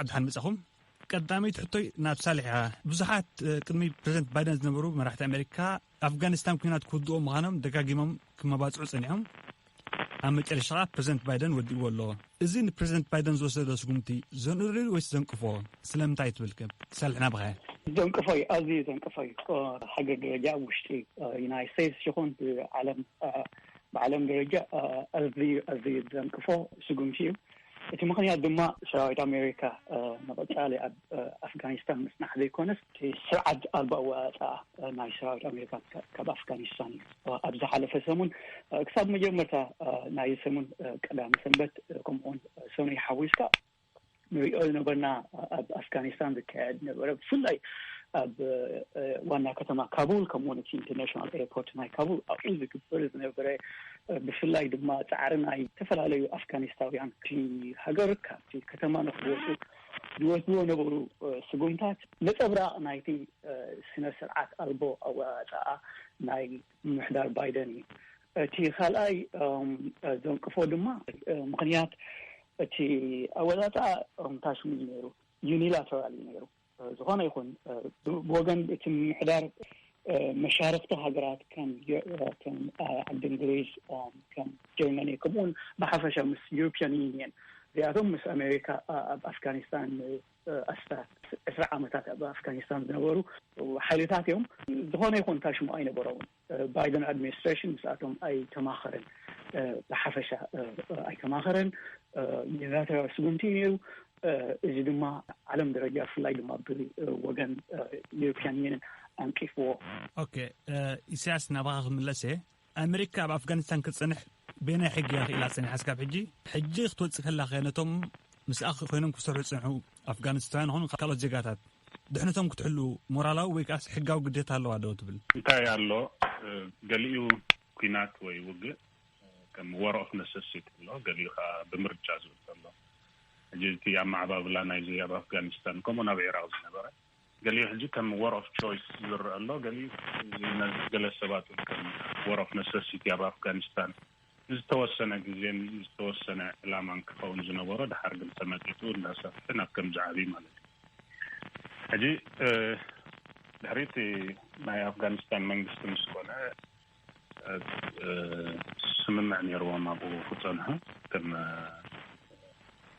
ዓብድሓን መጻኹም። ቀዳመይቲ ሕቶይ ናብ ሳልሕ እያ። ብዙሓት ቅድሚ ፕሬዚደንት ባይደን ዝነበሩ መራሕቲ ኣሜሪካ ኣፍጋኒስታን ኩናት ክውድኦ ምዃኖም ደጋጊሞም ክመባፅዑ ጸኒሖም። ኣብ መጨረሻ ፕሬዚደንት ባይደን ወዲእዎ ኣሎ። እዚ ንፕሬዚደንት ባይደን ዝወሰዶ ስጉምቲ ዘንእሩ ወይስ ዘንቅፎ? ስለምንታይ ትብል? ከም ሳልሕ ናባኻ። ዘንቅፎ እዩ። ኣዝዩ ዘንቅፎ እዩ። ሃገር ደረጃ ኣብ ውሽጢ ዩናይት ስቴትስ ይኹን ብዓለም ብዓለም ደረጃ ኣዝዩ ኣዝዩ ዘንቅፎ ስጉምቲ እዩ። እቲ ምኽንያት ድማ ሰራዊት ኣሜሪካ ንቐጻሊ ኣብ ኣፍጋኒስታን ምጽናሕ ዘይኮነስ፣ እቲ ስርዓት ኣልቦ ኣወጻኣ ናይ ሰራዊት ኣሜሪካ ካብ ኣፍጋኒስታን እዩ። ኣብ ዝሓለፈ ሰሙን ክሳብ መጀመርታ ናይ ሰሙን ቀዳሚ ሰንበት፣ ከምኡውን ሰኑይ ሓዊስካ ንሪኦ ዝነበርና ኣብ ኣፍጋኒስታን ዝካየድ ነበረ። ብፍላይ ኣብ ዋና ከተማ ካቡል፣ ከምኡውን እቲ ኢንተርናሽናል ኤርፖርት ናይ ካቡል ኣብኡ ዝግበር ዝነበረ፣ ብፍላይ ድማ ጻዕሪ ናይ ዝተፈላለዩ ኣፍጋኒስታውያን እቲ ሃገር ካብቲ ከተማ ንክወፁ ዝወስድዎ ነበሩ ስጉምታት ነጸብራቕ ናይቲ ስነ ስርዓት ኣልቦ ኣወፃኣ ናይ ምሕዳር ባይደን እዩ። እቲ ካልኣይ ዘንቅፎ ድማ ምኽንያት እቲ ኣወፃፃ እንታይ ሽሙ እዩ ነይሩ? ዩኒላተራል እዩ ነይሩ። ዝኾነ ይኹን ብወገን እቲ ምሕዳር መሻርክቲ ሃገራት ከም ዓዲ እንግሊዝ፣ ከም ጀርመኒ፣ ከምኡውን ብሓፈሻ ምስ ዩሮፒያን ዩኒየን፣ እዚኣቶም ምስ ኣሜሪካ ኣብ ኣፍጋኒስታን ኣስታት ዕስራ ዓመታት ኣብ ኣፍጋኒስታን ዝነበሩ ሓይልታት እዮም። ዝኾነ ይኹን እንታይ ሽሙ ኣይነበሮምን። ባይደን ኣድሚኒስትሬሽን ምስኣቶም ኣይተማኸረን። ብሓፈሻ ኣይተማኸረን። ዩኒላተራል ስጉምቲ እዩ ነይሩ። እዚ ድማ ዓለም ደረጃ ብፍላይ ድማ ብወገን ዩሮፒያን ዩኒየን ኣንቂፍዎ። ኦኬ፣ ኢሳያስ ናባኻ ክምለስ እየ። ኣሜሪካ ኣብ ኣፍጋኒስታን ክትጸንሕ በየናይ ሕጊ እያ ክኢላ ጸኒሓ እስካብ ሕጂ? ሕጂ ክትወጽእ ከላ ከ ነቶም ምስኣ ኮይኖም ክሰርሑ ዝጸንሑ ኣፍጋኒስታውያን ይኹኑ ካልኦት ዜጋታት ድሕነቶም ክትሕሉ ሞራላዊ ወይ ከኣስ ሕጋዊ ግዴታ ኣለዋ ዶ ትብል? እንታይ ኣሎ? ገሊኡ ኲናት ወይ ውግእ ከም ወር ኦፍ ነሰሲቲ ኣሎ፣ ገሊኡ ከዓ ብምርጫ ዝብል ኣሎ። ሕጂ እቲ ኣመዓባብላ ናይዚ ኣብ ኣፍጋኒስታን ከምኡ ናብ ዒራቅ ዝነበረ ገሊኡ ሕጂ ከም ወር ኦፍ ቾይስ ዝረአ ኣሎ፣ ገሊኡ ነዚ ገለ ሰባት እውን ከም ወር ኦፍ ነሰሲቲ ኣብ ኣፍጋኒስታን ንዝተወሰነ ግዜን ዝተወሰነ ዕላማን ክኸውን ዝነበሮ ድሓር ግን ተመጢጡ እንዳሰፍሐ ናብ ከምዚ ዓብዩ ማለት እዩ። ሕጂ ድሕሪቲ ናይ ኣፍጋኒስታን መንግስቲ ምስ ኮነ ስምምዕ ነይርዎም ኣብኡ ክፀንሑ ከም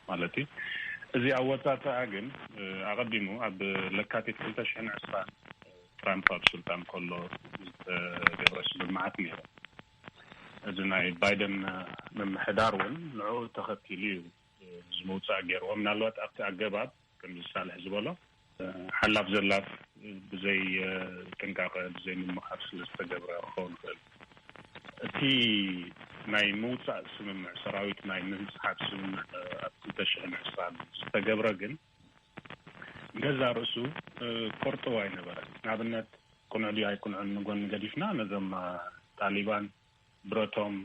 ማለት እዩ። እዚ ኣወፃፅኣ ግን ኣቐዲሙ ኣብ ለካቲት ክልተ ሽሕን ዕስራን ትራምፕ ኣብ ስልጣን ከሎ ዝተገብረ ስምምዓት ነይሩ። እዚ ናይ ባይደን ምምሕዳር እውን ንዕኡ ተኸቲሉ እዩ እዚ ምውፃእ ገይርዎ። ምናልባት ኣብቲ ኣገባብ ከምዚ ሳልሕ ዝበሎ ሓላፍ ዘላፍ ብዘይ ጥንቃቐ ብዘይ ምምኻር ስለ ዝተገብረ ክኸውን ይኽእል። እቲ ናይ ምውፃእ ስምምዕ ሰራዊት ናይ ምብፅሓት ስምምዕ ኣብ ክልተ ሽሕን ዕስራን ዝተገብረ ግን ገዛ ርእሱ ቆርጥዎ ኣይነበረን። ንኣብነት ቅኑዕ ድዩ ኣይቅኑዕን ንጎኒ ገዲፍና ነዞም ጣሊባን ብረቶም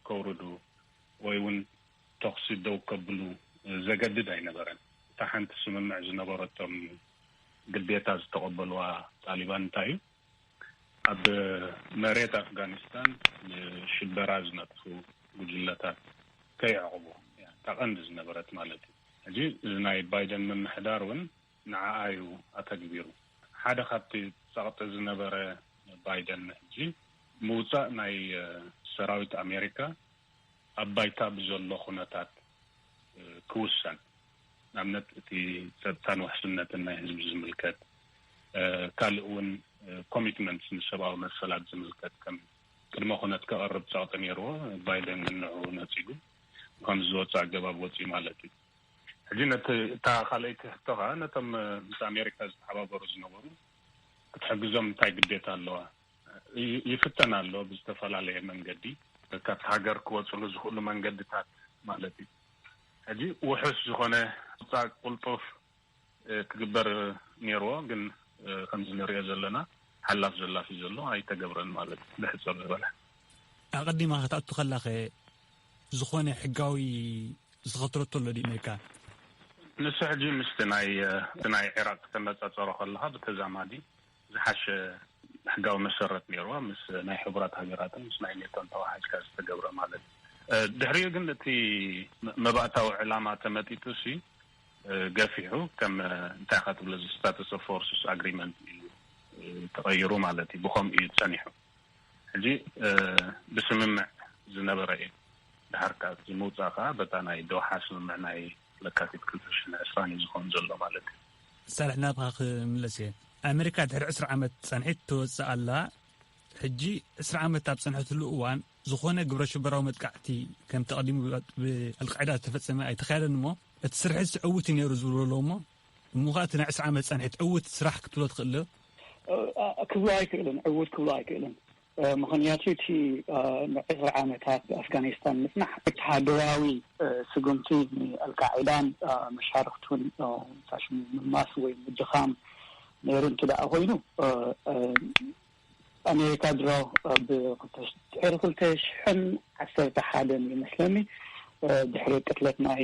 ከውርዱ ወይ እውን ተኹሲ ደው ከብሉ ዘገድድ ኣይነበረን። እታ ሓንቲ ስምምዕ ዝነበረቶም ግዴታ ዝተቐበልዋ ጣሊባን እንታይ እዩ? ኣብ መሬት ኣፍጋኒስታን ንሽበራ ዝነጥፉ ጉጅለታት ከይዕቕቡ እያ እታ ቀንዲ ዝነበረት ማለት እዩ። ሕጂ እዚ ናይ ባይደን ምምሕዳር እውን ንዓኣ እዩ ኣተግቢሩ። ሓደ ካብቲ ጸቕጢ ዝነበረ ባይደን ሕጂ ምውጻእ ናይ ሰራዊት ኣሜሪካ ኣብ ባይታ ብዘሎ ኩነታት ክውሰን፣ ንኣብነት እቲ ጸጥታን ውሕስነትን ናይ ህዝቢ ዝምልከት፣ ካልእ እውን ኮሚትመንትስ ንሰብኣዊ መሰላት ዝምልከት ከም ቅድመ ኩነት ከቕርብ ጸቕጢ ነይርዎ። ባይደን ግን ንዕኡ ነጺጉ፣ ብኸምዚ ዝወጽእ ኣገባብ ወጺኡ ማለት እዩ። ሕጂ ነቲ እታ ካልኣይቲ ሕቶ ኸኣ ነቶም ምስ ኣሜሪካ ዝተሓባበሩ ዝነበሩ ክትሕግዞም እንታይ ግዴታ ኣለዋ? ይፍተን ኣሎ ብዝተፈላለየ መንገዲ፣ ካብቲ ሃገር ክወፅሉ ዝኽእሉ መንገድታት ማለት እዩ። ሕጂ ውሑስ ዝኾነ ቁፃ ቁልጡፍ ክግበር ነይርዎ፣ ግን ከምዚ ንሪኦ ዘለና ሓላፍ ዘላፍ እዩ ዘሎ፣ ኣይተገብረን ማለት እዩ ብሕፅር ዝበለ። ኣቐዲማ ክትኣቱ ከላኸ ዝኾነ ሕጋዊ ዝተኸተለቶ ኣሎ ድዩ ኣሜሪካ? ንሱ ሕጂ ምስቲ ናይ ናይ ዒራቅ ክተነፃፀሮ ከለካ ብተዛማዲ ዝሓሸ ሕጋዊ መሰረት ነይርዋ፣ ምስ ናይ ሕቡራት ሃገራትን ምስ ናይ ኔቶን ተዋሓጅካ ዝተገብረ ማለት እዩ። ድሕሪኡ ግን እቲ መባእታዊ ዕላማ ተመጢጡ ሲ ገፊሑ ከም እንታይ ኢኻ ትብሎ፣ እዚ status of forces agreement እዩ ተቐይሩ ማለት እዩ። ብኸምኡ እዩ ጸኒሑ። ሕጂ ብስምምዕ ዝነበረ እዩ። ድሓር ካብ እዚ ምውፃእ ከዓ በታ ናይ ዶሓ ስምምዕ ናይ ለካቲት ክልተ ሽሕን ዕስራን እዩ ዝኸውን ዘሎ ማለት እዩ። ሳልሕ፣ ናብኻ ክምለስ እየ። ኣሜሪካ ድሕሪ ዕስራ ዓመት ጸንሒት ትወጽእ ኣላ። ሕጂ ዕስራ ዓመት ኣብ ጸንሐትሉ እዋን ዝኾነ ግብረ ሽበራዊ መጥቃዕቲ ከም ተቐዲሙ ብኣልቃዒዳ ዝተፈጸመ ኣይተኻየደን እሞ እቲ ስርሒ ዕውት እዩ ነይሩ ዝብሉ ኣለዉ እሞ እሞ ከዓ እቲ ናይ ዕስራ ዓመት ጸንሒት ዕውት ስራሕ ክትብሎ ትኽእል ዶ? ክብሎ ኣይክእልን፣ ዕውት ክብሎ ኣይክእልን። ምኽንያቱ እቲ ዕስራ ዓመታት ብኣፍጋኒስታን ምፅናሕ ወተሃደራዊ ስጉምቲ ንኣልቃዒዳን መሻርክቱን ሳሽሙ ምማስ ወይ ምድኻም ነይሩ እንት ደኣ ኮይኑ ኣሜሪካ ድሮ ብድሕሪ ክልተ ሽሕን ዓሰርተ ሓደን ይመስለኒ ድሕሪ ቅትለት ናይ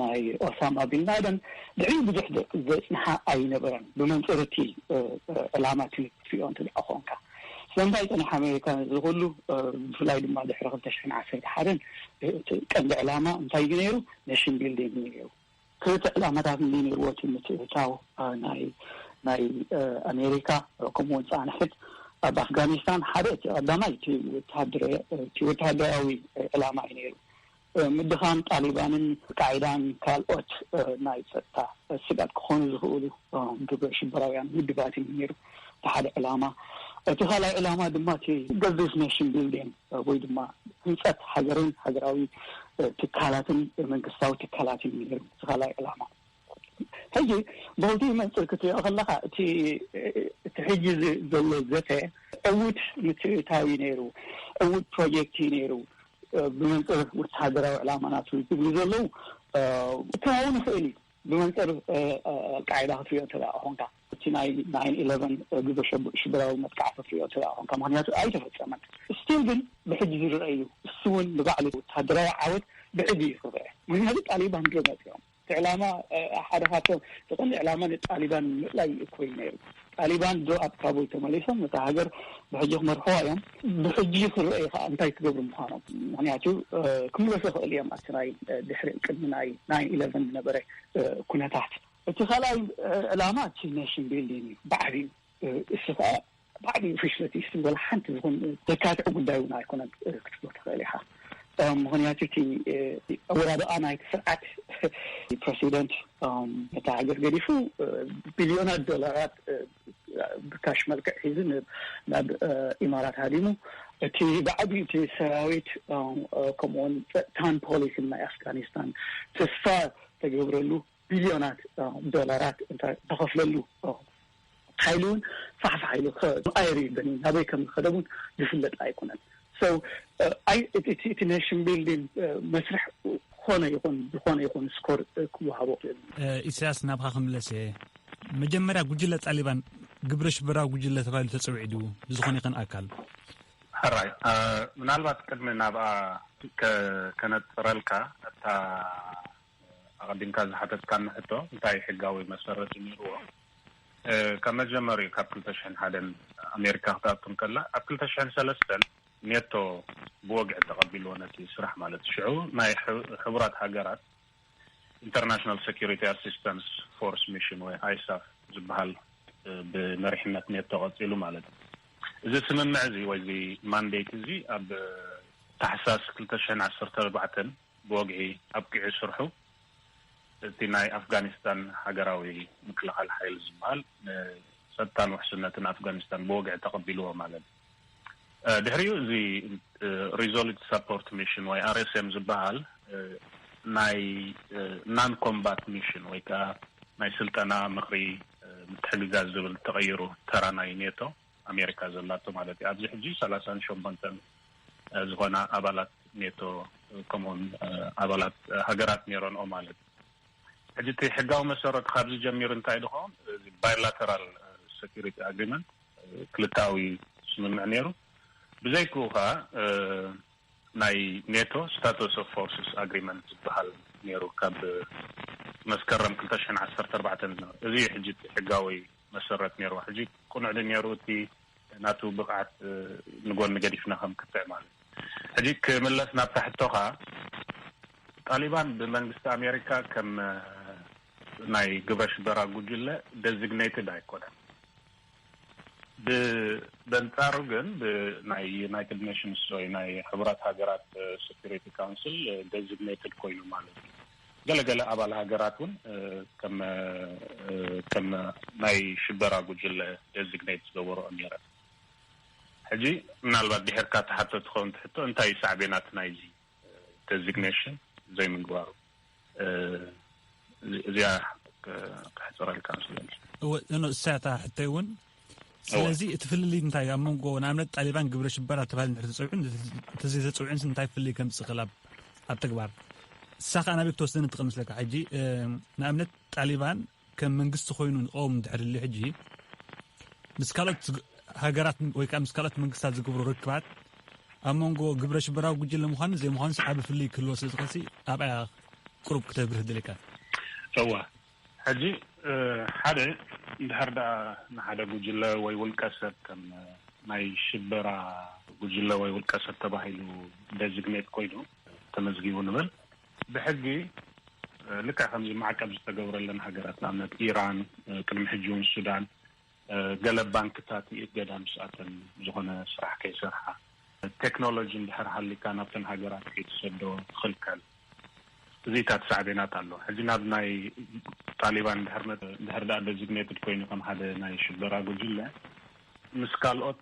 ናይ ኦሳማ ቢንላደን ድሕሪ ብዙሕ ዘፅንሓ ኣይነበረን። ብመንፅር እቲ ዕላማ ትሪኦ እንት ደኣ ኮንካ ስለምንታይ ፀኒሓ ኣሜሪካ እዚ ኩሉ ብፍላይ ድማ ድሕሪ ክልተ ሽሕን ዓሰርተ ሓደን ቀንዲ ዕላማ እንታይ እዩ ነይሩ? ኔሽን ቢልዲንግ እዩ ነይሩ። ክልተ ዕላማታት እንዲ ነይርዎ እቲ ምትእትታው ናይ ናይ ኣሜሪካ ከምኡ እውን ፃንሕት ኣብ ኣፍጋኒስታን ሓደ እቲ ቀዳማይ እቲ ወተሃደራዊ ዕላማ እዩ ነይሩ። ምድኻም ጣሊባንን ቃዒዳን ካልኦት ናይ ፀጥታ ስጋት ክኾኑ ዝኽእሉ ግብረ ሽበራውያን ውድባትን ነይሩ እቲ ሓደ ዕላማ። እቲ ካልኣይ ዕላማ ድማ እቲ ገዚፍ ኔሽን ቢልዲንግ ወይ ድማ ህንፀት ሃገርን ሃገራዊ ትካላትን መንግስታዊ ትካላትን ነይሩ እቲ ካልኣይ ዕላማ። ሕጂ ብክልቲኡ መንፅር ክትሪኦ ከለካ እቲ እቲ ሕጂ ዘሎ ዘተ ዕውት ምትእታዊ ነይሩ፣ ዕውት ፕሮጀክት እዩ ነይሩ። ብመንፅር ወተሃደራዊ ዕላማ ናቱ ዝብሉ ዘለዉ ክኸውን ይኽእል እዩ። ብመንፅር ኣልቃዒዳ ክትሪኦ እንተ ደኣ ኮንካ እቲ ናይ ናይን ኢለቨን ግብረ ሽበራዊ መጥቃዕቲ ክትሪኦ እንተ ደኣ ኮንካ ምክንያቱ ኣይተፈፀመን። ስቲል ግን ብሕጂ ዝረአ እዩ። እሱ እውን ንባዕሉ ወተሃደራዊ ዓወት ብሕጂ እዩ ክረአ። ምክንያቱ ጣሊባን ድሮ መፅኦም እቲ ዕላማ ሓደ ካብቶም እቲ ቀንዲ ዕላማ ንጣሊባን ምእላይ ኮይኑ ነይሩ። ጣሊባን ዶ ኣብ ካቡል ተመሊሶም ነታ ሃገር ብሕጂ ክመርሕዋ እዮም። ብሕጂ ክረአ ከዓ እንታይ ክገብሩ ምዃኖም ምክንያቱ ክምለሱ ክእል እዮም ኣብቲ ናይ ድሕሪ ቅድሚ ናይ ናይን ኢለቨን ዝነበረ ኩነታት። እቲ ካልኣይ ዕላማ እቲ ኔሽን ቢልዲንግ እዩ ብዓብዩ እሱ ከዓ ብዓብዩ ፍሽለት እዩ ዝብል ሓንቲ ዝኾን ዘካትዕ ጉዳይ እውን ኣይኮነን ክትብሎ ትኽእል ኢኻ። ምክንያቱ እቲ ኣወዳድቃ ናይቲ ስርዓት ፕረሲደንት ነታ ሃገር ገዲፉ ቢልዮናት ዶላራት ብካሽ መልክዕ ሒዙ ናብ ኢማራት ሃዲሙ እቲ ብዓብዩ እቲ ሰራዊት ከምኡውን ጸጥታን ፖሊስን ናይ ኣፍጋኒስታን ተስፋ ተገብረሉ ቢልዮናት ዶላራት ተኸፍለሉ ሓይሊ እውን ፋሕፋሕ ኢሉ ኣይርይበን እዩ። ናበይ ከም ዝኸደ እውን ዝፍለጥ ኣይኮነን። እቲ ኔሽን ቢልዲንግ መስርሕ ዝኾነ ይኹን ዝኾነ ይኹን ስኮር ክወሃቦ ክእል። ኢሳያስ፣ ናብኻ ክምለስ እየ። መጀመርያ ጉጅለ ጣሊባን ግብረ ሽበራዊ ጉጅለ ተባሂሉ ተፅውዒ ድዩ ብዝኾነ ይኸን ኣካል? ሕራይ፣ ምናልባት ቅድሚ ናብኣ ከነፅረልካ እታ ኣቐዲምካ ዝሓተትካኒ ሕቶ እንታይ ሕጋዊ መሰረት እዩ ነይርዎ? ካብ መጀመሪኡ ካብ ክልተ ሽሕን ሓደን ኣሜሪካ ክትኣቱ እንከላ ኣብ ክልተ ሽሕን ሰለስተን ኔቶ ብወግዒ ተቐቢልዎ ነቲ ስራሕ ማለት ሽዑ ናይ ሕቡራት ሃገራት ኢንተርናሽናል ሴኩሪቲ ኣሲስተንስ ፎርስ ሚሽን ወይ ኣይሳፍ ዝበሃል ብመሪሕነት ኔቶ ቀፂሉ ማለት እዩ። እዚ ስምምዕ እዚ ወይ እዚ ማንዴት እዚ ኣብ ታሕሳስ ክልተ ሽሕን ዓሰርተ ኣርባዕተን ብወግዒ ኣብቂዑ ስርሑ። እቲ ናይ ኣፍጋኒስታን ሃገራዊ ምክልኻል ሓይሊ ዝበሃል ንፀጥታን ውሕስነትን ኣፍጋኒስታን ብወግዒ ተቐቢልዎ ማለት እዩ። ድሕሪኡ እዚ ሪዞሉት ሳፖርት ሚሽን ወይ ኣር ኤስ ኤም ዝበሃል ናይ ናን ኮምባት ሚሽን ወይ ከዓ ናይ ስልጠና ምኽሪ ምትሕግጋዝ ዝብል ተቐይሩ ተራ ናይ ኔቶ ኣሜሪካ ዘላቶ ማለት እዩ። ኣብዚ ሕጂ ሰላሳን ሸሞንተን ዝኾና ኣባላት ኔቶ ከምኡውን ኣባላት ሃገራት ነይረንኦ ማለት እዩ። ሕጂ እቲ ሕጋዊ መሰረቱ ካብዚ ጀሚሩ እንታይ ድኸውን ባይላተራል ሴኩሪቲ ኣግሪመንት ክልታዊ ስምምዕ ነይሩ። ብዘይክኡ ከዓ ናይ ኔቶ ስታቱስ ኦፍ ፎርስስ ኣግሪመንት ዝበሃል ነይሩ ካብ መስከረም ክልተ ሽሕን ዓሰርተ ኣርባዕተን ዝነበረ። እዚ እዩ ሕጂ እቲ ሕጋዊ መሰረት ነይርዎ። ሕጂ ቅኑዕ ድዩ ነይሩ እቲ ናቱ ብቕዓት ንጎኒ ገዲፍና ከም ክትዕ ማለት እዩ። ሕጂ ክምለስ ናብታ ሕቶኻ ጣሊባን ብመንግስቲ ኣሜሪካ ከም ናይ ግብረ ሽበራ ጉጅለ ደዚግኔትድ ኣይኮነን። በንጻሩ ግን ብናይ ዩናይትድ ኔሽንስ ወይ ናይ ሕቡራት ሃገራት ሰኪሪቲ ካውንስል ደዚግኔትድ ኮይኑ ማለት እዩ። ገለገለ ኣባል ሃገራት እውን ከም ናይ ሽበራ ጉጅለ ደዚግኔት ዝገበሮ ነረ። ሕጂ ምናልባት ድሕርካ ተሓቶ ትኸውን ትሕቶ እንታይ እዩ ሳዕቤናት ናይዚ ደዚግኔሽን ዘይምግባሩ? እዚኣ ክሕፅረልካ መስለኒ። እወ፣ እሳታ ሕቶይ እውን ስለዚ እቲ ፍልልይ እንታይ ኣብ መንጎ ንኣብነት ጣሊባን ግብረ ሽበራ ተባሂሉ ንድሕር ተፀውዑን እንተዘይተፀውዑን እንታይ ፍልልይ ከምፅእ ክእል ኣብ ተግባር? እሳ ከዓ ናበይ ክትወስደን ትኽእል መስለካ? ሕጂ ንኣብነት ጣሊባን ከም መንግስቲ ኮይኑ ንቀውም እንድሕር ህልዩ ሕጂ ምስ ካልኦት ሃገራት ወይ ከዓ ምስ ካልኦት መንግስታት ዝገብሮ ርክባት ኣብ መንጎ ግብረ ሽበራዊ ጉጅለ ምዃኑ ዘይምዃኑ ዓቢ ፍልልይ ክህልዎ ስለ ዝኽእልሲ ኣብኣ ቁሩብ ክተብርህ ደሊካ። እዋ፣ ሕጂ ሓደ እንድሕር ደኣ ንሓደ ጉጅለ ወይ ውልቀ ሰብ ከም ናይ ሽበራ ጉጅለ ወይ ውልቀ ሰብ ተባሂሉ ደዚግኔት ኮይኑ ተመዝጊቡ ንብል፣ ብሕጊ ልክዕ ከምዚ ማዕቀብ ዝተገብረለን ሃገራት ንኣብነት ኢራን ቅድሚ ሕጂ እውን ሱዳን ገለ ባንክታት ይእገዳ ምስኣተን ዝኾነ ስራሕ ከይሰርሓ፣ ቴክኖሎጂ እንድሕር ሃሊካ ናብተን ሃገራት ከይትሰዶ ትኽልከል። እዚታት ሳዕቤናት ኣሎ። ሕጂ ናብ ናይ ጣሊባን ድሕር ደኣ ደዚግኔትድ ኮይኑ ከም ሓደ ናይ ሽበራ ጉጅለ ምስ ካልኦት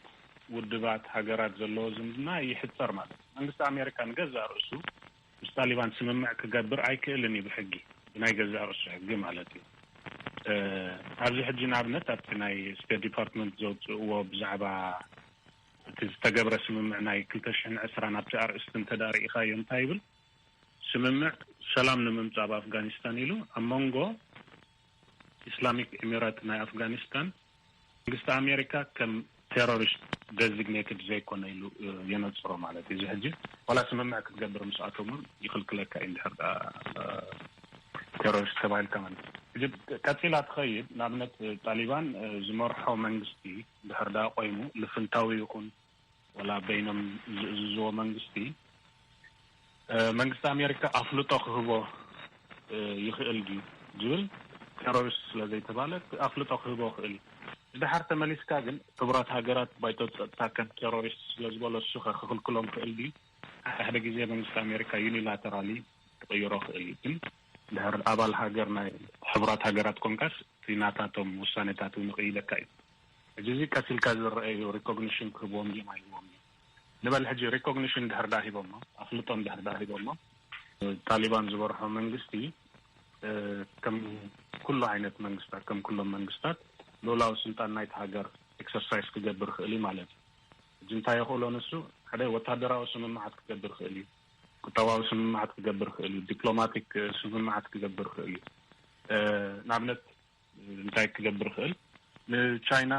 ውድባት ሃገራት ዘለዎ ዝምድና ይሕፀር ማለት እዩ። መንግስቲ ኣሜሪካ ንገዛእ ርእሱ ምስ ጣሊባን ስምምዕ ክገብር ኣይክእልን እዩ ብሕጊ፣ ብናይ ገዛእ ርእሱ ሕጊ ማለት እዩ። ኣብዚ ሕጂ ንኣብነት ኣብቲ ናይ ስቴት ዲፓርትመንት ዘውፅእዎ ብዛዕባ እቲ ዝተገብረ ስምምዕ ናይ ክልተ ሽሕን ዕስራን ኣብቲ ኣርእስቲ እንተ ደኣ ርኢኻዮ እንታይ ይብል? ስምምዕ ሰላም ንምምፃእ ኣብ ኣፍጋኒስታን ኢሉ ኣብ መንጎ ኢስላሚክ ኢሚራት ናይ ኣፍጋኒስታን መንግስቲ ኣሜሪካ ከም ቴሮሪስት ደዚግኔትድ ዘይኮነ ኢሉ የነፅሮ ማለት እዩ። እዚ ሕጂ ዋላ ስምምዕ ክትገብር ምስኣቶም እውን ይኽልክለካ እዩ እንድሕር ደኣ ቴሮሪስት ተባሂልካ ማለት እዩ። ሕጂ ቀፂላ ትኸይድ ንኣብነት ጣሊባን ዝመርሖ መንግስቲ ድሕር ደኣ ቆይሙ ልፍንታዊ ይኹን ወላ በይኖም ዝእዝዝዎ መንግስቲ መንግስቲ ኣሜሪካ ኣፍልጦ ክህቦ ይኽእል ድዩ ዝብል ቴሮሪስት ስለ ዘይተባለ ኣፍልጦ ክህቦ ይኽእል እዩ። ድሓር ተመሊስካ ግን ሕቡራት ሃገራት ባይቶ ፀጥታ ከም ቴሮሪስት ስለ ዝበሎ እሱ ከ ክኽልክሎም ይኽእል ድዩ? ሓደ ሓደ ግዜ መንግስቲ ኣሜሪካ ዩኒላተራሊ ክቕይሮ ይኽእል እዩ። ግን ድሕር ኣባል ሃገር ናይ ሕቡራት ሃገራት ኮንካስ እቲ ናታቶም ውሳኔታት እውን ይቕይደካ እዩ። ሕጂ እዚ ቀስ ኢልካ ዝረአ እዩ። ሪኮግኒሽን ክህብዎም ድዮም ኣይህብዎም እዮም ንበል። ሕጂ ሪኮግኒሽን ድሕር ዳ ሂቦሞ ኣፍልጦ ድሕር ዳ ሂቦሞ ጣሊባን ዝበርሖ መንግስቲ ከም ኩሉ ዓይነት መንግስታት ከም ኩሎም መንግስታት ልኡላዊ ስልጣን ናይቲ ሃገር ኤክሰርሳይዝ ክገብር ይኽእል እዩ ማለት እዩ። ሕጂ እንታይ የኽእሎ ንሱ ሓደ ወታደራዊ ስምምዓት ክገብር ይኽእል እዩ። ቁጠባዊ ስምምዓት ክገብር ይኽእል እዩ። ዲፕሎማቲክ ስምምዓት ክገብር ይኽእል እዩ። ንኣብነት እንታይ ክገብር ይኽእል? ንቻይና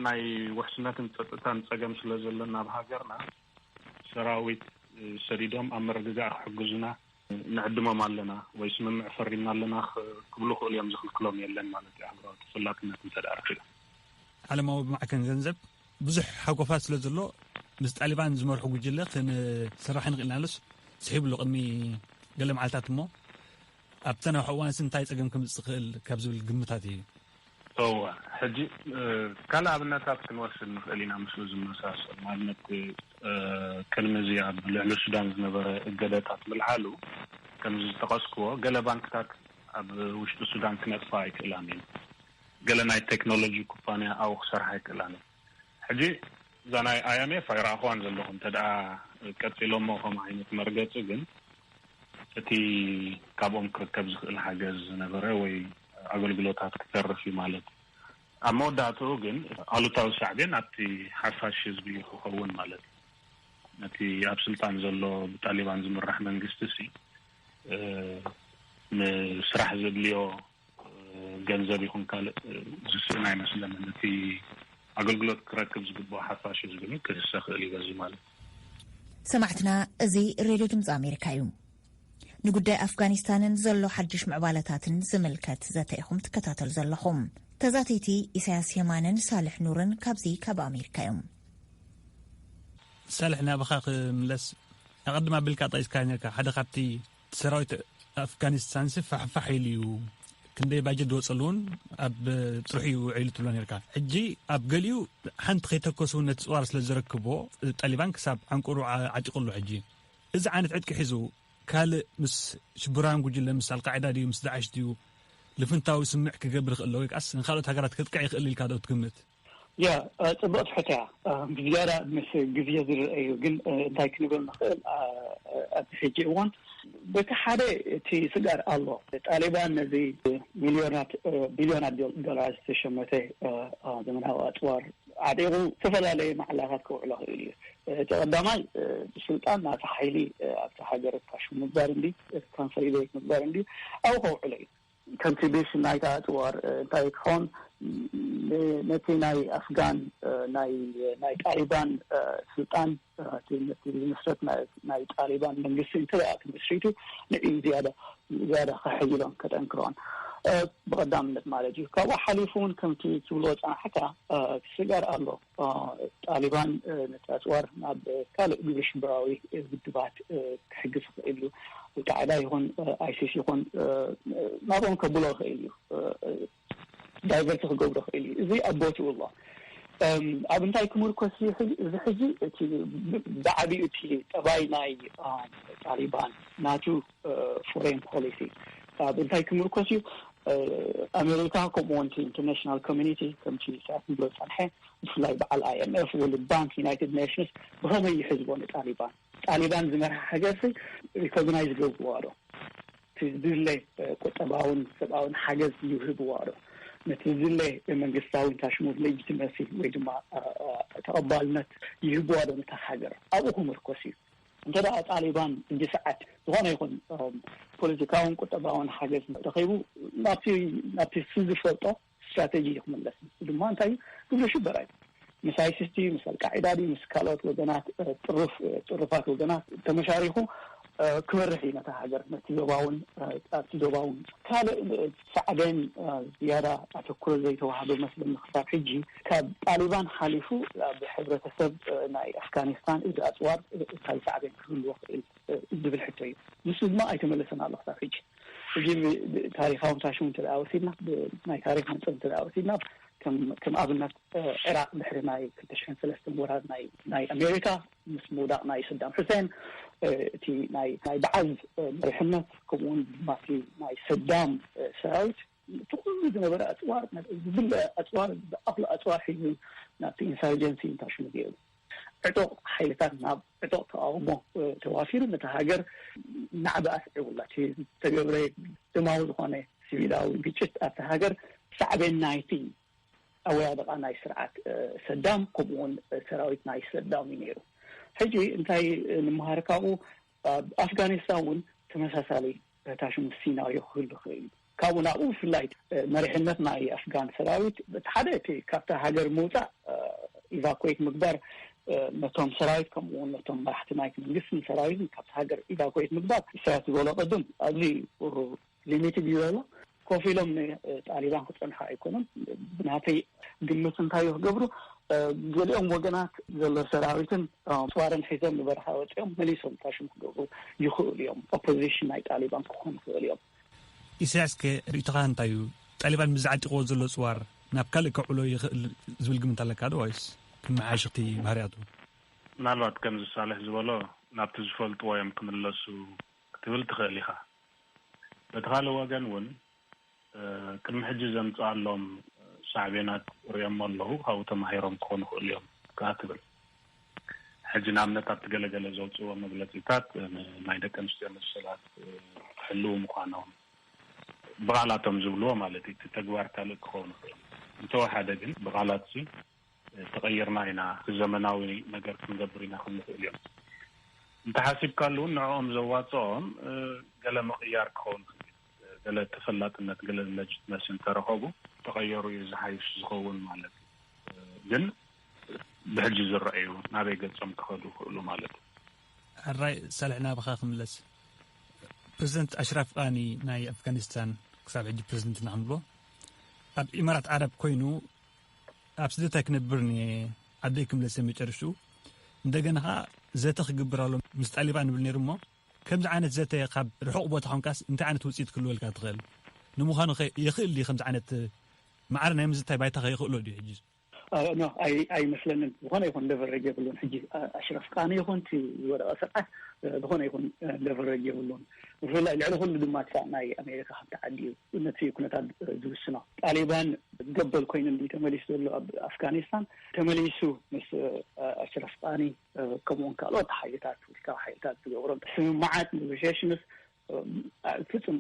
ናይ ውሕስነትን ፀጥታን ፀገም ስለ ዘለና ኣብ ሃገርና ሰራዊት ሰዲዶም ኣብ ምርግጋእ ክሕግዙና ንዕድሞም ኣለና ወይ ስምምዕ ፈሪምና ኣለና ክብሉ ክእሉ እዮም። ዝኽልክሎም የለን ማለት እዩ። ኣህጉራዊ ተፈላጥነት እንተ ደኣ ረኺቦም። ዓለማዊ ማዕከን ገንዘብ ብዙሕ ሃጎፋት ስለ ዘሎ ምስ ጣሊባን ዝመርሑ ጉጅለ ክንስራሕ ንኽእል ኢና ኢሉስ ስሒቡ ኣሎ ቅድሚ ገለ መዓልታት እሞ ኣብቲ ዝነውሐ እዋንስ እንታይ ጸገም ከምጽእ ይኽእል ካብ ዝብል ግምታት እዩ። እወ፣ ሕጂ ካልእ ኣብነታት ክንወስድ ንኽእል ኢና ምስኡ ዝመሳሰል። ንኣብነት ቅድሚ እዚ ኣብ ልዕሊ ሱዳን ዝነበረ እገደታት ምልዓሉ ከምዚ ዝጠቐስክዎ ገለ ባንክታት ኣብ ውሽጢ ሱዳን ክነጥፋ ኣይክእላን እየን። ገለ ናይ ቴክኖሎጂ ኩባንያ ኣብኡ ክሰርሓ ኣይክእላን እየን። ሕጂ እዛ ናይ ኣይኤምኤፍ ኣይረኣኽዋን ዘለኹ። እንተ ደኣ ቀጺሎሞ ከምኡ ዓይነት መርገጺ ግን እቲ ካብኦም ክርከብ ዝኽእል ሓገዝ ዝነበረ ወይ ኣገልግሎታት ክተርፍ እዩ ማለት እዩ። ኣብ መወዳእትኡ ግን ኣሉታዊ ሳዕቤን ኣብቲ ሓፋሽ ህዝቢ እዩ ክኸውን ማለት እዩ። ነቲ ኣብ ስልጣን ዘሎ ብጣሊባን ዝምራሕ መንግስቲ ሲ ንስራሕ ዘድልዮ ገንዘብ ይኹን ካልእ ዝስእን ኣይመስለንን። እቲ ኣገልግሎት ክረክብ ዝግብኦ ሓፋሽ ህዝቢ ግን ክህሰ ክእል እዩ በዚ ማለት። ሰማዕትና፣ እዚ ሬድዮ ድምፂ ኣሜሪካ እዩ። ንጉዳይ ኣፍጋኒስታንን ዘሎ ሓድሽ ምዕባለታትን ዝምልከት ዘተ ኢኹም ትከታተሉ ዘለኹም። ተዛተይቲ ኢሳያስ የማነን ሳልሕ ኑርን ካብዚ ካብ ኣሜሪካ እዮም። ሳልሕ፣ ናባኻ ክምለስ፣ ኣቐድም ኣቢልካ ጠቒስካ ነርካ። ሓደ ካብቲ ሰራዊት ኣፍጋኒስታንሲ ፋሕፋሕ ኢሉ እዩ፣ ክንደይ ባጀት ዝወፀሉ እውን ኣብ ጥርሑ እዩ ውዒሉ ትብሎ ነርካ። ሕጂ ኣብ ገሊኡ ሓንቲ ከይተኮሱ እውን ነቲ ፅዋር ስለ ዘረክቦ፣ ጣሊባን ክሳብ ዓንቁሩ ዓ- ዓጢቁ ኣሎ። ሕጂ እዚ ዓይነት ዕጥቂ ሒዙ ካልእ ምስ ሽብራን ጉጅለ፣ ምስ ኣልቃዒዳ ድዩ ምስ ዳዕሽ ድዩ ልፍንታዊ ስምዕ ክገብር ይኽእል ዶ? ወይ ከዓስ ንካልኦት ሃገራት ከጥቅዕ ይኽእል ኢልካ ዶ ትግምት? ያ፣ እ፣ ጽብቕቲ ሕቶ እያ። እ፣ ብዝያዳ ምስ ግዜ ዝርአ እዩ። ግን፣ እ፣ እንታይ ክንብል ንኽእል፣ እ፣ እ፣ ኣብዚ ሕጂ እዋን በቲ ሓደ እቲ ስጋር ኣሎ። ጣሊባን ነዚ ሚልዮናት፣ እ፣ ቢልዮናት ዶ- ዶላር ዝተሸመተ፣ እ፣ እ፣ ዘመናዊ ኣጽዋር ዓጢቑ ዝተፈላለየ ማዕላታት ከውዕሎ ክእል እዩ። እ፣ እቲ ቀዳማይ፣ እ፣ ብስልጣን ናቲ ሓይሊ፣ እ፣ ኣብቲ ሃገር ካሹ ምግባር እንዲ፣ እ፣ ትራንስፈር ኢቨይት ምግባር እንዲ ኣብኡ ከውዕሎ እዩ። ከምቲ ብሽ ናይታ ኣጽዋር፣ እ፣ እንታይ ክኸውን፣ ን- ነቲ ናይ ኣፍጋን፣ እ፣ ናይ ናይ ጣሊባን፣ እ፣ ስልጣን፣ እ፣ እቲ ነቲ ዝምስረት ናይ ናይ ጣሊባን መንግስቲ እንተ ደኣ ተመስሪቱ ንዕኡ ዝያዳ ዝያዳ ከሕይሎን ከጠንክሮን፣ እ፣ ብቐዳምነት ማለት እዩ። ካብኡ ሓሊፉ እውን ከምቲ ትብሎ ጸናሕካ፣ እ፣ እቲ ስጋር ኣሎ። እ፣ ጣሊባን፣ እ፣ ነቲ ኣጽዋር ናብ ካልእ ግብረ ሽበራዊ ውድባት፣ እ፣ ክሕግዝ ይኽእል እዩ። ኣልቃዕዳ ይኹን፣ እ፣ ኣይሲስ ይኹን፣ እ፣ ናብኦም ከብሎ ይኽእል እዩ። እ፣ እ፣ ዳይቨርት ክገብሮ ይኽእል እዩ። እዚ ኣብ ቦትኡ ኣሎ። እም፣ ኣብ እንታይ ክምርኮስ እዩ ሕዚ? እዚ ሕዚ እቲ ብ- ብዓቢኡ እቲ ጠባይ ናይ፣ እ፣ ጣሊባን ናቱ፣ እ፣ ፎሬን ፖሊሲ ኣብ እንታይ ክምርኮስ እዩ? እ፣ ኣሜሪካ ከምኡ እውን እቲ ኢንተርናሽናል ኮሚኒቲ ከምቲ ሰዓት ንብሎ ዝጸንሐ ብፍላይ በዓል ኣይ ኤም ኤፍ፣ ወርልድ ባንክ፣ ዩናይትድ ኔሽንስ ብኸመይ ይሕዝቦ ንጣሊባን? ጣሊባን ዝመርሓ ሃገርሲ ሪኮግናይዝ ገብርዋ ዶ? እቲ ዝድለ ቁጠባውን ሰብኣውን ሓገዝ ይህብዋ ዶ? ነቲ ዝድለ መንግስታዊ እንታይ ሽሙ ሌጂቲመሲ ወይ ድማ፣ አ፣ አ፣ ተቐባልነት ይህብዋ ዶ ነታ ሃገር? ኣብኡ ክምርኮስ እዩ። እንተ ደኣ ጣሊባን እንዲ ሰዓት ዝኾነ ይኹን፣ እም፣ ፖለቲካውን ቁጠባውን ሓገዝ ረኺቡ ናብቲ ናብቲ እሱ ዝፈልጦ ስትራተጂ እዩ ክምለስ። ንሱ ድማ እንታይ እዩ? ግብረ ሽበራ እዩ። ምስ ኣይሲስ ድዩ፣ ምስ ኣልቃዒዳ ድዩ፣ ምስ ካልኦት ወገናት፣ እ፣ ጥሩፍ፣ እ፣ ጥሩፋት ወገናት ተመሻሪኹ፣ እ፣ ክመርሕ እዩ ነታ ሃገር፣ ነቲ ዞባውን፣ እ፣ ኣብቲ ዞባውን። ካልእ፣ እ፣ ሳዕቤን፣ እ፣ ዝያዳ ኣተኩሮ ዘይተዋህዶ መስለኒ ክሳብ ሕጂ። ካብ ጣሊባን ሓሊፉ ኣብ ሕብረተሰብ፣ እ፣ ናይ ኣፍጋኒስታን እዚ ኣጽዋር፣ እ፣ እንታይ ሳዕቤን ክህልዎ ክእል፣ እ፣ ዝብል ሕቶ እዩ። ንሱ ድማ ኣይተመለሰን ኣሎ ክሳብ ሕጂ። ሕጂ ብ- ብ- ታሪኻዊ ታሽሙ እንተ ደኣ ወሲድና፣ ብ- ናይ ታሪኽ መንጽር እንተ ደኣ ወሲድና፣ ከም ከም ኣብነት፣ እ፣ ዒራቕ ድሕሪ ናይ ክልተ ሽሕን ሰለስተን ወራር ናይ ናይ ኣሜሪካ፣ ምስ ምውዳቕ ናይ ሰዳም ሑሴን፣ እ፣ እቲ ናይ ናይ በዓዝ፣ እ፣ መሪሕነት፣ ከምኡ እውን ድማ እቲ ናይ ሰዳም፣ እ፣ ሰራዊት፣ እቲ ኩሉ ዝነበረ ኣጽዋር፣ ዝብለ ኣጽዋር፣ ዝኣኽሎ ኣጽዋር ሒዙ ናብቲ ኢንሳርጀንሲ እንታይ ሽሙ ገይሩ። ዕጡቕ ሓይልታት ናብ ዕጡቕ ተቓውሞ፣ እ፣ ተዋፊሩ ነታ ሃገር ናዕቢ ኣስዒቡላ። እቲ ዝተገብረ ደማዊ ዝኾነ ሲቪላዊ ግጭት ኣብቲ ሃገር ሳዕቤን ናይቲ ኣወዳድቓ ናይ ስርዓት፣ እ፣ ሰዳም፣ ከምኡውን ሰራዊት ናይ ሰዳም እዩ ነይሩ። ሕጂ እንታይ ንምሃር ካብኡ? ኣብ ኣፍጋኒስታን እውን ተመሳሳሊ ታሽሙ ሲናሪዮ ክህሉ ይኽእል እዩ። ካብኡ ናብኡ ብፍላይ፣ እ፣ መሪሕነት ናይ ኣፍጋን ሰራዊት እቲ ሓደ እቲ ካብታ ሃገር ምውፃእ፣ እ፣ ኢቫኩዌት ምግባር፣ እ፣ ነቶም ሰራዊት ከምኡ እውን ነቶም መራሕቲ ናይቲ መንግስትን ሰራዊትን ካብቲ ሃገር ኢቫኩዌት ምግባር ኢሳያስ ዝበሎ ቅድም ኣብዚ ሊሚትድ እዩ ዘሎ። ኮፍ ኢሎም ንጣሊባን ክፀንሑ ኣይኮኑን። ብናተይ ግምት እንታይ እዩ ክገብሩ? እ፣ ገሊኦም ወገናት ዘሎ ሰራዊትን፣ እ፣ ኣፅዋርን ሒዞም ንበረኻ ወፂኦም መሊሶም ታሽሙ ክገብሩ ይኽእሉ እዮም። ኦፖዚሽን ናይ ጣሊባን ክኾኑ ይኽእሉ እዮም። ኢሳያስ ከ ርእይቶኻ እንታይ እዩ? ጣሊባን ምስ ዝዓጢቕዎ ዘሎ ኣፅዋር ናብ ካልእ ከውዕሎ ይኽእል ዝብል ግምት ኣለካ ዶ? ወይስ ክመሓየሽ እቲ ባህርያቱ? ምናልባት ከምዚ ሳልሕ ዝበሎ ናብቲ ዝፈልጥዎ እዮም ክምለሱ ክትብል ትኽእል ኢኻ። በቲ ካልእ ወገን እውን፣ እ፣ ቅድሚ ሕጂ ዘምጽኣሎም ሳዕቤናት ርእዮሞ ኣለዉ፣ ካብኡ ተማሂሮም ክኾኑ ይኽእሉ እዮም ከኣ ትብል። ሕጂ ንኣብነት ኣብቲ ገለገለ ዘውጽእዎ መግለጺታት፣ እ፣ ንናይ ደቂ ኣንስትዮ መሰላት፣ እ፣ ክሕልዉ ምዃኖም ብቓላቶም ዝብልዎ ማለት እዩ። እቲ ተግባር ካልእ ክኸውን ይኽእል። እንተወሓደ ግን ብቓላትሲ ተቐይርና ኢና፣ እቲ ዘመናዊ ነገር ክንገብር ኢና ክብሉ ይኽእሉ እዮም። እንተሓሲብካሉ እውን ንዕኦም ዘዋፅኦም፣ እ፣ ገለ ምቕያር ክኸውን ይኽእል እዩ። ገለ ተፈላጥነት፣ ገለ ለጅትመሲ እንተረኸቡ ተቐየሩ እዩ ዝሓይሽ ዝኸውን ማለት እዩ። እ፣ ግን ብሕጂ ዝረኣዩ ናበይ ገጾም ክኸዱ ይኽእሉ ማለት እዩ። ሕራይ ሳልሕ ናብኻ ክምለስ። ፕሬዚደንት ኣሽራፍ ቃኒ ናይ ኣፍጋኒስታን ክሳብ ሕጂ ፕሬዚደንት ኢና ክንብሎ ኣብ ኢማራት ዓረብ ኮይኑ ኣብ ስደት ኣይክነብርን እየ ዓደይ ክምለስ እየ መጨረሽኡ። እንደገና ኸዓ ዘተ ክግብር ኣሎ ምስ ጣሊባን ንብል ነይሩ እሞ ከምዚ ዓይነት ዘተ ካብ ርሑቕ ቦታ ኾንካስ እንታይ ዓይነት ውፅኢት ክህልወልካ ትኽእል? ንምዃኑ ኸ የኽእል ድዩ ከምዚ ዓይነት ማዕረ ናይ ምዝታይ ባይታ ኸ የኽእሎ ድዩ ሕጂ? ኣይመስለንን። ዝኾነ ይኹን ለቨረጅ የብሉን። ሕጂ ኣሽረፍ ቃኒ ይኹን እቲ ዝወደቐ ስርዓት ዝኾነ ይኹን ለቨረጅ የብሉን። ብፍላይ ልዕሊ ኩሉ ድማ ክሳብ ናይ ኣሜሪካ ሃብቲ ዓዲ እዩ ነቲ ኩነታት ዝውስኖ። ጣሊባን ገበል ኮይኑ እንዲ ተመሊሱ ዘሎ ኣብ ኣፍጋኒስታን ተመሊሱ ምስ ኣሽረፍ ቃኒ ከምኡውን ካልኦት ሓይልታት፣ ፖለቲካዊ ሓይልታት ዝገብሮ ስምምዓት፣ ኔጎሽሽንስ ፍጹም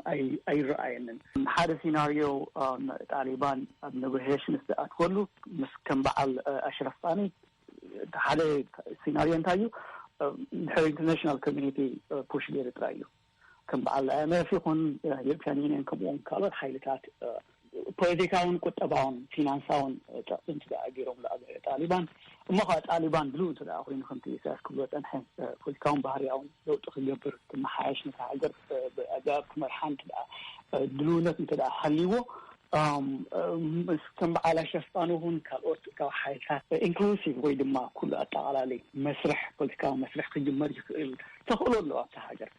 ኣይረኣየንን። ሓደ ሲናርዮ ጣሊባን ኣብ ኔጎሽሽንስ ዝኣትወሉ ምስ ከም በዓል ኣሽረፍ ቃኒ ሓደ ሲናርዮ እንታይ እዩ? ድሕሪ ኢንተርናሽናል ኮሚኒቲ ፑሽ ገይሩ ጥራይ እዩ። ከም በዓል ኣይ ኤም ኤፍ ይኹን ዩሮፒያን ዩኒየን ከምኡውን ካልኦት ሓይልታት ፖለቲካውን ቁጠባውን ፊናንሳውን ጸቕጢ እንተ ደኣ ገይሮምሉ ኣብ ጣሊባን፣ እሞ ኸዓ ጣሊባን ድልው እንተ ደኣ ኮይኑ ከምቲ ኢሳያስ ክብሎ ጸንሐ ፖለቲካውን ባህርያውን ለውጢ ክገብር ክመሓየሽ ነታ ሃገር ብኣገባብ ክመርሓ እንተ ደኣ ድልውነት እንተ ደኣ ሃልይዎ ከም በዓል ኣሽረፍ ቃኒ እውን ካልኦት ካብ ሓይልታት ኢንክሉሲቭ ወይ ድማ ኩሉ ኣጠቓላሊ መስርሕ ፖለቲካዊ መስርሕ ክጅመር ይኽእል ተኽእሎ ኣለዎ ኣብታ ሃገር።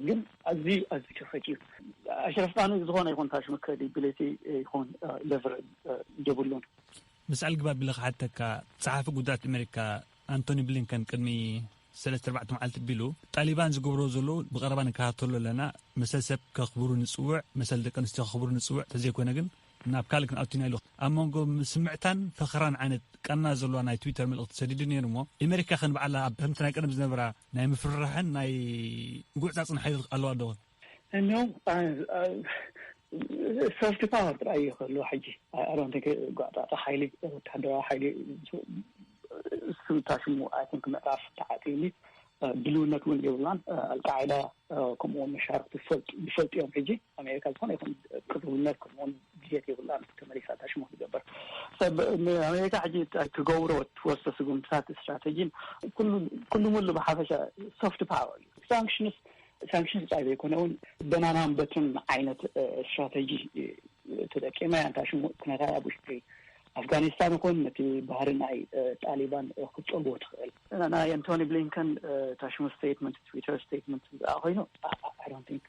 ግን ኣዝዩ ኣዝዩ ከፈት እዩ። ኣሽረፍ ቃኒ ዝኾነ ይኹን ታሽሙ ክሬዲቢሊቲ ይኹን ለቨረጅ የብሉን። ምስ ኣልግባብ ኢለ ክሓተካ፣ ጸሓፊ ጉዳያት ኣሜሪካ ኣንቶኒ ብሊንከን ቅድሚ ሰለስተ ኣርባዕተ መዓልቲ ቢሉ ጣሊባን ዝገብሮ ዘለዉ ብቐረባ ንከታተሎ ኣለና። መሰል ሰብ ከኽብሩ ንጽውዕ፣ መሰል ደቂ ኣንስትዮ ከኽብሩ ንጽውዕ፣ ተዘይኮነ ግን ናብ ካልእ ክንኣቱና ኢሉ ኣብ መንጎ ምስምዕታን ፈኸራን ዓይነት ቃና ዘለዋ ናይ ትዊተር መልእኽቲ ሰዲዱ ነይሩ እሞ፣ ኣሜሪካ ከን ባዕላ ኣብ ከምቲ ናይ ቀደም ዝነበራ ናይ ምፍርራሕን ናይ ምጉዕጻጽን ሓይሊ ኣለዋ ዶ? እኖ ሶፍት ፓወር ጥራይ እዩ ክህልዎ ሕጂ። ኣሮንቲንክ ጓዕጻጻ ሓይሊ፣ ወተሃደራዊ ሓይሊ እሱ ታሽሙ ኣይ ቲንክ ምዕራፍ ተዓጽዩኒ ድልውነት እውን የብላን። ኣልቃዒዳ ከምኡውን መሻርክቲ ይፈልጡ እዮም። ሕጂ ኣሜሪካ ዝኾነ ይኹን ቅርብነት ከምኡውን ድልየት የብላን ተመሊሳ ታሽሙ ክትገብር። ሰብ ንኣሜሪካ ሕጂ ክገብሮ ትወስዶ ስጉምትታት ስትራተጂን ኩሉ ሙሉ ብሓፈሻ ሶፍት ፓወር እዩ። ሳንክሽንስ ሳንክሽንስ ጥራይ ዘይኮነ እውን በናናን በትርን ዓይነት ስትራተጂ ተጠቂመ እያ። እንታይ ሽሙ ኩነታት ኣብ ውሽጢ ኣፍጋኒስታን ይኹን ነቲ ባህሪ ናይ ጣሊባን ክትጸልዎ ትኽእል። ናይ ኣንቶኒ ብሊንከን ታሽሙ ስቴትመንት፣ ትዊተር ስቴትመንት ዝኣ ኮይኑ ኣሮንቲንክ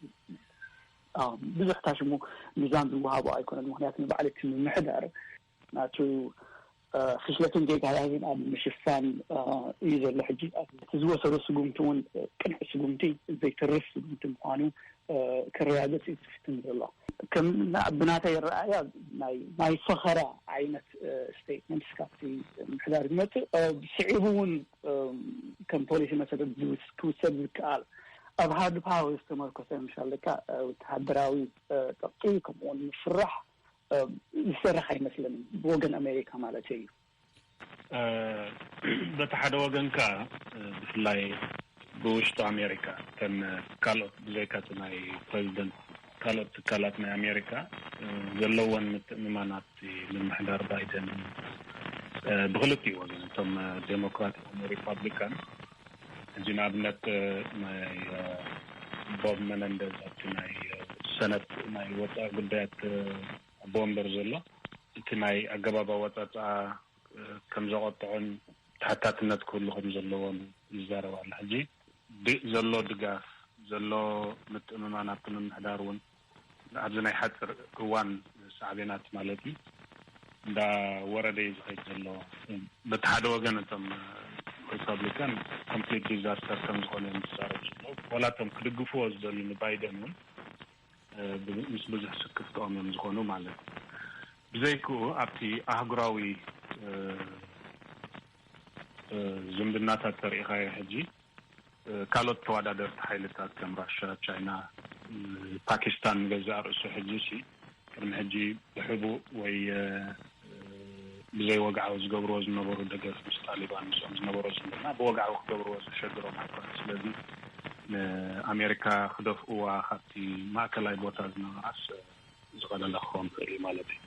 ብዙሕ ታሽሙ ሚዛን ዝወሃቦ ኣይኮነን። ምክንያቱ ንባዕሊ እቲ ምምሕዳር ናቱ ፍሽለትን ጌጋታትን ኣብ ምሽፋን እዩ ዘሎ። ሕጂ እቲ ዝወሰዶ ስጉምቲ እውን ቅንዕ ስጉምቲ፣ ዘይተርፍ ስጉምቲ ምዃኑ ከረጋግጽ እዩ ዝፍትን ዘሎ። ከም ብናተይ ረኣያ ናይ ፈኸራ ዓይነት ስቴትመንትስ ካብቲ ምሕዳር ዝመጽእ፣ ስዒቡ እውን ከም ፖሊሲ መሰረት ክውሰድ ዝከኣል ኣብ ሃርድ ፓወር ዝተመርኮሰ ምሻለካ ወተሃደራዊ ጸቕጢ ከምኡውን ምፍራሕ ዝሰርሕ ኣይመስለንን፣ ብወገን ኣሜሪካ ማለት እዩ። በቲ ሓደ ወገን ከኣ ብፍላይ ብውሽጢ ኣሜሪካ እተን ካልኦት ብዘይካ እቲ ናይ ፕረዚደንት ካልኦት ትካላት ናይ ኣሜሪካ ዘለወን ምትእምማናት ምምሕዳር ባይደን ብክልቲኡ ወገን እቶም ዴሞክራት ሪፓብሊካን እዚ ንኣብነት ናይ ቦብ መነንደዝ ኣብቲ ናይ ሰነት ናይ ወፃኢ ጉዳያት ኣቦ ወንበር ዘሎ እቲ ናይ ኣገባብ ኣወፃፅኣ ከም ዘቆጥዑን ተሓታትነት ክህሉ ከም ዘለዎን ይዛረብ ኣሎ። ሕጂ ዘሎ ድጋፍ ዘሎ ምትእምማን ኣብቲ ምምሕዳር እውን ኣብዚ ናይ ሓፂር እዋን ሳዕቤናት ማለት እዩ እንዳ ወረደ እዩ ዝኸይድ ዘሎ። በቲ ሓደ ወገን እቶም ሪፐብሊካን ኮምፕሊት ዲዛስተር ከም ዝኾነ እዮም ዝዛረቡ ዘለዉ። ዋላ እቶም ክድግፍዎ ዝደልዩ ንባይደን እውን ምስ ብዙሕ ስክፍትኦም እዮም ዝኾኑ ማለት እዩ። ብዘይክኡ ኣብቲ ኣህጉራዊ ዝምድናታት ተሪኢኻዮ ሕጂ ካልኦት ተወዳደርቲ ሓይልታት ከም ራሻ፣ ቻይና፣ ፓኪስታን ንገዛእ ርእሱ ሕጂ ሲ ቅድሚ ሕጂ ብሕቡእ ወይ ብዘይ ወግዓዊ ዝገብርዎ ዝነበሩ ደገፍ ምስ ጣሊባን ምስኦም ዝነበሮ ዝምድና ብወግዓዊ ክገብርዎ ዘሸግሮም ኣይኮነ። ስለዚ ንኣሜሪካ ክደፍእዋ ካብቲ ማእከላይ ቦታ ዝነበራስ ዝቐለለ ክኸውን ይኽእል እዩ ማለት እዩ።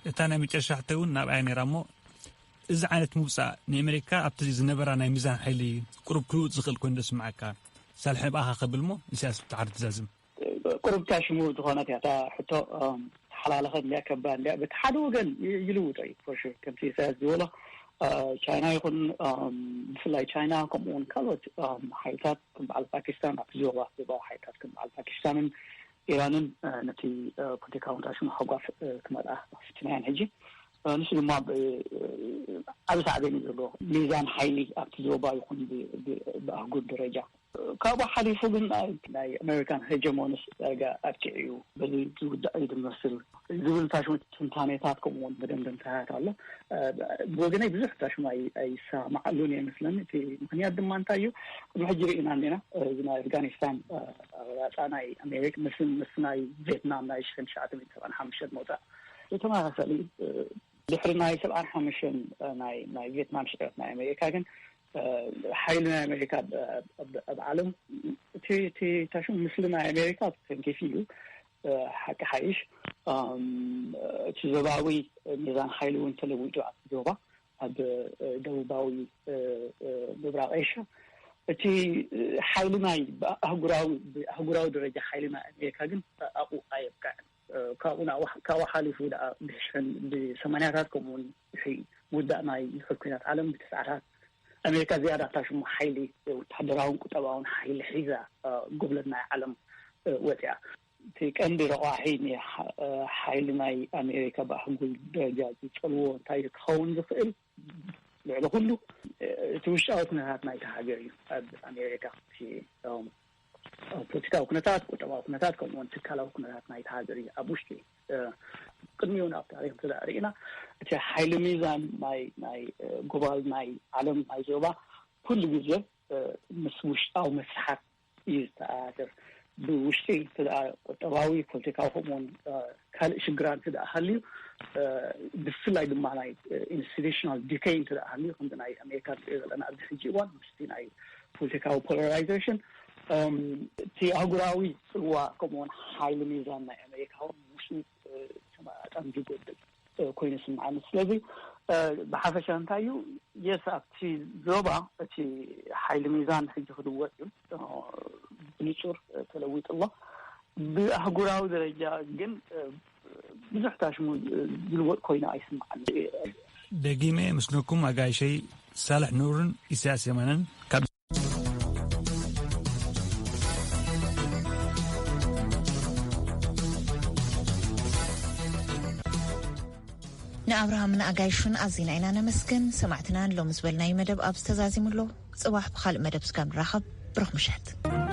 እታ ናይ መጨረሻ ሕቶይ እውን ናብኣያ ነይራ እሞ፣ እዚ ዓይነት ምውፃእ ንኣሜሪካ ኣብቲ ዝነበራ ናይ ሚዛን ሓይሊ ቁሩብ ክልውጥ ዝኽእል ኮይኑ ዶ ይስምዓካ? ሳልሕ ንብኣኻ ከብል እሞ ንኢሳያስ ብታዕሪ ትዛዝም። ቁሩብ እታ ሽሙ ዝኾነት እያ እታ ሕቶ። ተሓላለኸት እንድያ፣ ከቢዳ እንድያ። በቲ ሓደ ወገን ይልውጦ እዩ ፎር ሹር፣ ከምቲ ኢሳያስ ዝበሎ ቻይና ይኹን ብፍላይ ቻይና፣ ከምኡ እውን ካልኦት ሓይልታት ከም በዓል ፓኪስታን፣ ኣብቲ ዞባ ዞባዊ ሓይልታት ከም በዓል ፓኪስታንን ኢራንን ነቲ ፖለቲካዊ ንታሽሙ ሓጓፍ ክመልኣ ክፍትና እያን። ሕጂ ንሱ ድማ ዓብ ሳዕቤን እዩ ዘለዎ። ሚዛን ሓይሊ ኣብቲ ዞባ ይኹን ብኣህጉር ደረጃ ካብኡ ሓሊፉ ግን ናይ ኣሜሪካን ሄጀሞንስ ዳርጋ ኣብቂዑ እዩ፣ በዚ ዝውዳእ እዩ ዝመስል ዝብል ታሽሙ ትንታኔታት ከምኡውን መደምደምታታት ኣሎ። ብወገነይ ብዙሕ ታሽሙ ኣይሰማማዓሉን እየ መስለኒ። እቲ ምክንያት ድማ እንታይ እዩ? ቅድሚ ሕጂ ርኢና እንዲና፣ እዚ ናይ ኣፍጋኒስታን ኣወራፃ ናይ ኣሜሪካ ምስ ምስ ናይ ቪየትናም ናይ ሽሕን ትሽዓተ ሚእትን ሰብዓን ሓሙሽተን መውፃእ ተመሳሳሊ። ድሕሪ ናይ ሰብዓን ሓሙሽተን ናይ ናይ ቪየትናም ሽዕረት ናይ ኣሜሪካ ግን ሓይሊ ናይ ኣሜሪካ ኣብ ዓለም እቲ ታሽሙ ምስሊ ናይ ኣሜሪካ ተንኪፉ እዩ። ሓቂ ሓይሽ እቲ ዞባዊ ሚዛን ሓይሊ እውን ተለዊጡ ኣብቲ ዞባ ኣብ ደቡባዊ ምብራቕ ኤሽያ እቲ ሓይሊ ናይ ኣህጉራዊ ብኣህጉራዊ ደረጃ ሓይሊ ናይ ኣሜሪካ ግን ኣብኡ ኣየብቅዕን። ካብኡ ካብኡ ሓሊፉ ደኣ ብሽሕን ብሰማንያታት ከምኡውን ድሕሪ ውዳእ ናይ ድሕር ኩናት ዓለም ብትስዓታት ኣሜሪካ ዝያዳ ታሽሙ ሓይሊ ወታደራውን ቁጠባውን ሓይሊ ሒዛ ጎብለት ናይ ዓለም ወፅያ። እቲ ቀንዲ ረቋሒ ሓይሊ ናይ ኣሜሪካ ብኣህጉር ደረጃ ዝፀልዎ እንታይ ክኸውን ዝኽእል ልዕሊ ኩሉ እቲ ውሽጣዊ ኩነታት ናይቲ ሃገር እዩ። ኣብ ኣሜሪካ ፖለቲካዊ ኩነታት፣ ቁጠባዊ ኩነታት ከምኡውን ትካላዊ ኩነታት ናይቲ ሃገር እዩ። ኣብ ውሽጢ ቅድሚኡ ናብ ታሪክ እንተ ርኢና እቲ ሓይሊ ሚዛን ናይ ናይ ጎባል ናይ ዓለም ናይ ዞባ ኩሉ ግዜ ምስ ውሽጣዊ መስሓት እዩ ዝተኣሳሰር። ብውሽጢ እንተ ቁጠባዊ ፖለቲካዊ ከምኡውን ካልእ ሽግራ እንተ ሃልዩ ብፍላይ ድማ ናይ ኢንስቲቱሽናል ዲከይ እንተ ሃልዩ ከምዚ ናይ ኣሜሪካ ንሪኦ ዘለና ኣብዚ ሕጂ እዋን ምስቲ ናይ ፖለቲካዊ ፖላራይዜሽን እቲ ኣህጉራዊ ፅልዋ ከምኡውን ሓይሊ ሚዛን ናይ ኣሜሪካ እውን ምስኡ ተመጣጣን ዝጎድል ኮይኑ ስምዓኒ። ስለዚ ብሓፈሻ እንታይ እዩ የስ ኣብቲ ዞባ እቲ ሓይሊ ሚዛን ሕጂ ክልወጥ እዩ ብንጹር ተለዊጡ ኣሎ። ብኣህጉራዊ ደረጃ ግን ብዙሕ ታሽሙ ዝልወጥ ኮይኑ ኣይስምዓኒ። ደጊመ ምስግነኩም ኣጋይሸይ ሳልሕ ኑርን ኢሳያስ የማነን ካብ ንኣብርሃምን ኣጋይሹን ኣዚና ኢና ነመስግን። ሰማዕትና ንሎሚ ዝበልናዮ መደብ ኣብዚ ተዛዚሙ ኣሎ። ጽባሕ ብኻልእ መደብ ስጋብ ንራኸብ ብሩኽ ምሸት።